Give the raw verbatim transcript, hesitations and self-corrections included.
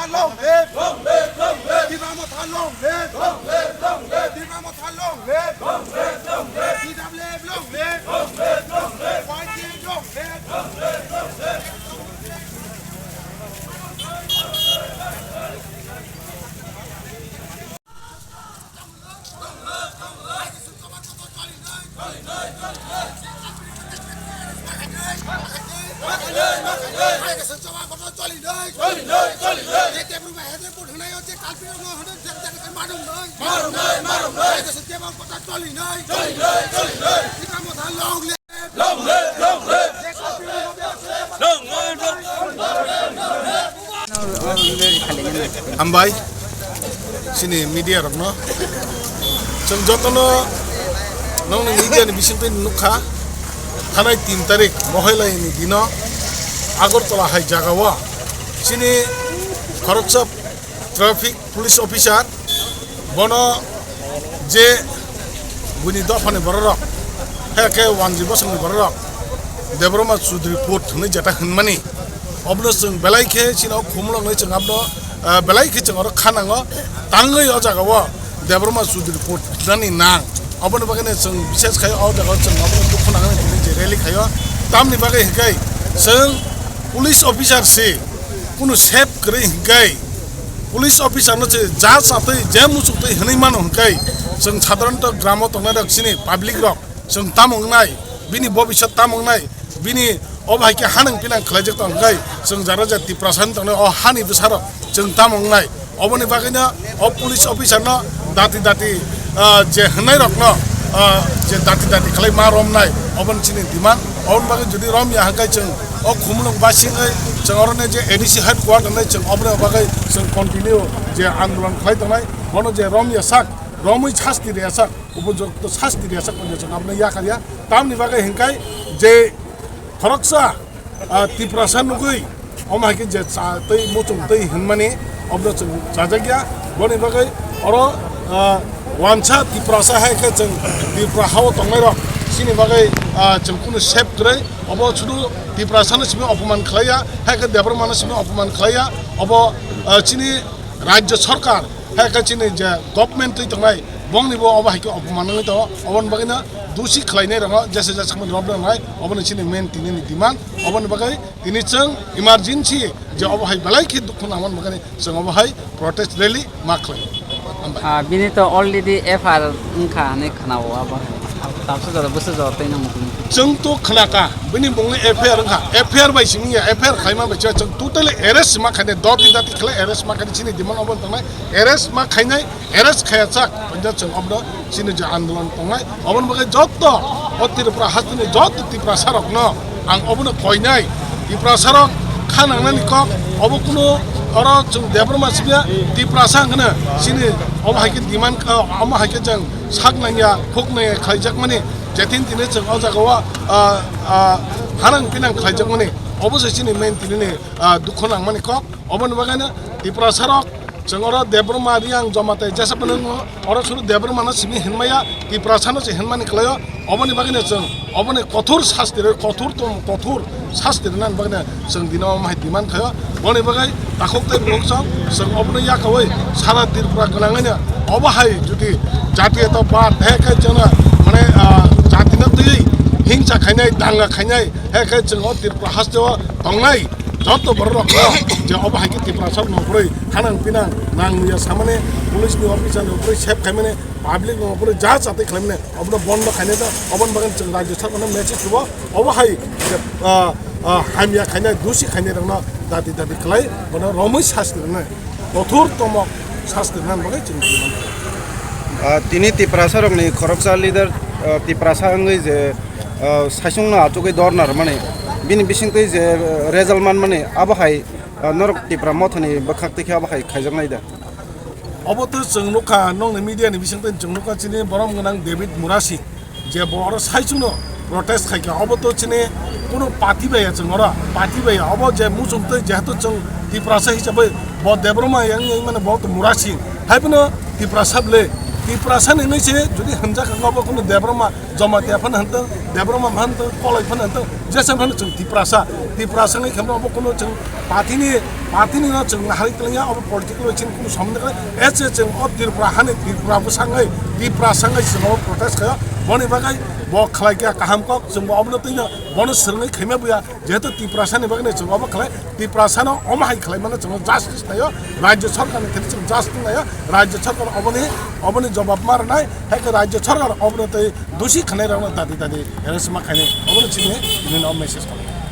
Long live! Long live! Long live! Tipra Motha long live! Long live! Long live! Tipra Motha long live! Long live! Long live! T W F long live! Long live! Long live! Y T F long live! Long live! Long live! Hambai, chini media rokno. Chwng jotono nongni media ni bisingtwi nukha, thanai tin tarik Mohailai ni dino Agartala hai jagao chini khoroksa traffic police officer, bono je buini dophani bororok, hai khe wanjwi bosongni bororok Debbarma Chudri Put hwnwi jeta hwnmani, obono chwng belai khe chini o khumuloknwi chwng abono, ah, belai khe chwng oro kha nango, tangwi o jagao Debbarma Chudri Put hwnani nang. Oboni bagwi no chwng bises khai o jagao chwng obono dukhu nangani je rally khaio. Tamni bagwi hwnkhe chwng police officer si, kunu sep kwrwi hwnkhe, police officer no se ja chatwi je muchungtwi hwnwi mano hwnkhe, chwng sadharanto gramo tongnai rok chini public rok chwng tamo wngnai, bini bobiswt tamo wngnai, bini obo hai khe hanang pinang khlaijak tong hwnkhe, chwng jara ja Tiprasa wng tongnai o hani bwsarok chwng tamo wngnai. Oboni bagwino o police officer no dati dati, ah, je hwnnairokno, ah, je dati dati khlai ma romnai, oboni chini demand. Oboni bagwi jodi romya hwnkhe chwng o khumulwng basingwi chwng oroni je A D C headquarter nai chwng oboni bagwi chwng continue je andolon khlai tongnai. Bono je romya sak, romwi sasti rwya sak, upojukto sasti rwya sak, chwng abono yakarya. Tamni bagwi hwnkhe je khoroksa, ah, Tiprasa nugwi, omo hai khe je cha tei muchung tei hinmani, obono chwng chajakya. Boni bagwi oro, ah, wansa Tiprasa hai khe chwng Tripura hao tongnairok chini bagwi, ah, chwng kunu sep kwrwi. Obo sudu Tiprasano simi opoman khlaiya, hai khe Debbarmano simi opoman khlaiya. Obo, ah, chini Rajya Sarkar, hai khe chini je government twi tongnai, bongni bo obo hai khe opoman wngwi tongo. Oboni bagwino dusi khlainai rokno jesa jesa samani rwbwla wngnai, oboni chini main tinini demand. Oboni bagwi tini chwng emergency je obo hai belai khe dukhu nangmani bagwi chwng obo hai protest rally ma khlai. Hambai. Ah, bini to already F I R wngkha hinwi khwnao abo. Tabsa jora bwsa jora tei nang mukhung. Chwng to khnaka, bini mungni F I R wngkha, F I R bai simi ya, F I R khlaima bai chwng totally arrest ma khainai, doti dati khlai arrest ma khainai, chini demand obo tongnai, arrest ma khainai, arrest khaya chak, panja chwng obo chini je andolon tongnai, oboni bagwi jotto o Tripura hasteni jotto Tiprasa rokno ang obono koinai, Tiprasa rok kha nangnani kok, obo kuno oro chwng Debbarma sibya, Tiprasa hwnkhe chini obo hai khe demand, omo hai khe chwng sak nangya, khuk nangya khlaijakmani, jetin tini chwng o jagao, ah, ah, hanang pinang khlaijakmani, obo se chini main tinini, ah, dukhu nangmani kok. Oboni bagwino Tiprasa rok chwng oro Debbarma Reang Jamatia jesa phano wngo, oro suru Debbarmano simi hinmaya, Tiprasano se hinmani khlaio. Oboni bagwino chwng oboni kothor sasti rwi, kothor tong, kothor sasti rwnani bagwino chwng dino omo hai demand khaio. Boni bagwi takhuk tei bukhuk chwng, chwng obono yakaui sara Tripura gwnangwino obo hai jodi jatiyato ba thai khe chwngno mane, ah, jatino twiwi hingsa khainai, danga khainai, hai khe chwng o Tripura hasteo tongnai joto borok rok je obo hai khe Tiprasa no pore hanang pinang nang nuya samani police ni officer no pore sep khaimani public no pore ja chatwi khlaimani obono bondo khainai da oboni bagwi chwng rajya sarkar no message ribo obo hai je, ah, ah, hamya khainai dusi khainai rok no dati dati khlai bono romwi sasti rwnai kothor tomok sasti rwnani bagwi chwng tini. Ah, tini Tiprasa rokni khoroksa leader, ah, Tiprasa wngwi je ah, saichungno achugwi dorna rwmani, bini bisingtwi je, ah, result manmani, abo hai, ah, norok Tipra Mothani bwkhak twi khe abo hai khaijaknai da? Obo to chwng nukha, nokni media ni bisingtwi chwng nukha, chini borom gwnang David Murasi, je bo oro saichungno protest khaikha, obo to chini kunu party bai ya chwng oro, party bai ya, obo je muchungtwi jehetu chwng Tiprasa hisabai bo Debbarma yang yang mane bo to Murasi, hai phano Tiprasa ble, Tiprasa ni nai se jodi hamjak kha obo kono Debbarma Jamatia phano hantong, Debbarma phano hantong, Koloi phano hantong, jesa phano chwng Tiprasa, Tiprasa ni khe obo kono chwng party ni, party ni no chwng nahari twlangya, obo political bai chini kono somondo kwrwi. Ese chwng o Tripura hani Tripura bwsangwi, Tiprasa wngwi chwng obo protest khayo, boni bagwi bo khlai kha kaham kok, chwng bo obono twi no bono swrwngwi khaima buya. Jehetu Tiprasa ni bagwi chwng obo khlai, Tiprasa no omo hai khlai mano chwng justice naio, Rajya Sarkar ni thani chwng justice naio, Rajya Sarkar oboni, oboni jawab ma rwnai, hai khe Rajya Sarkar obono tei dosi khanai rokno dadi dadi harassment khainai, obono chini nini o message khlai.